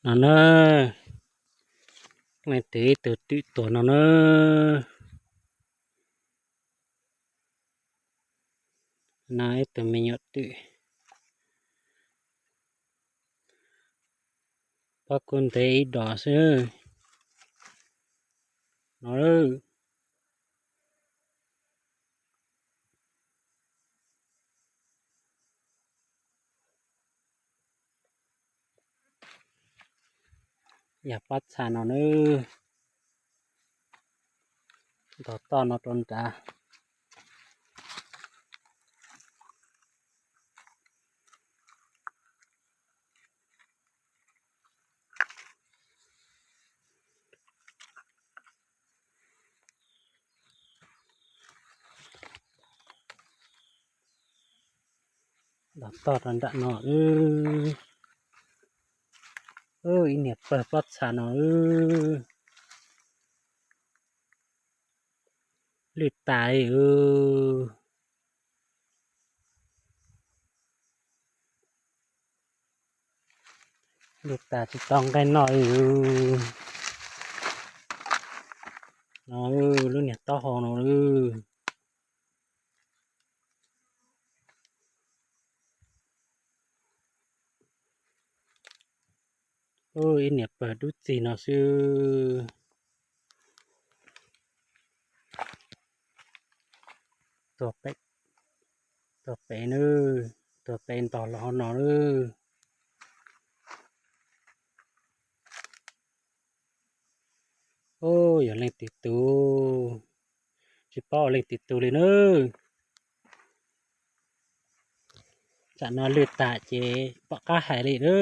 No na, leej twg ib tug twm tuag no na. No ib tug me nyuam twm, pob kub ntev ib dos xwb no. Yog pob txha no na, ntog toj no rau nrad. Ntog toj rau nram no. Ib niag pawg pob txha no lwj tas li. Lwj tas tsis tau nqaij noj li. No, lub niag taub hau no. Ib niag pawg dub txig no xwb. Tuag pem na, tuag pem ntog los no na. Yog leej twg tus, tsis paub leej twg tus li na. Tsam no lwj tas ces pom qab hais li na.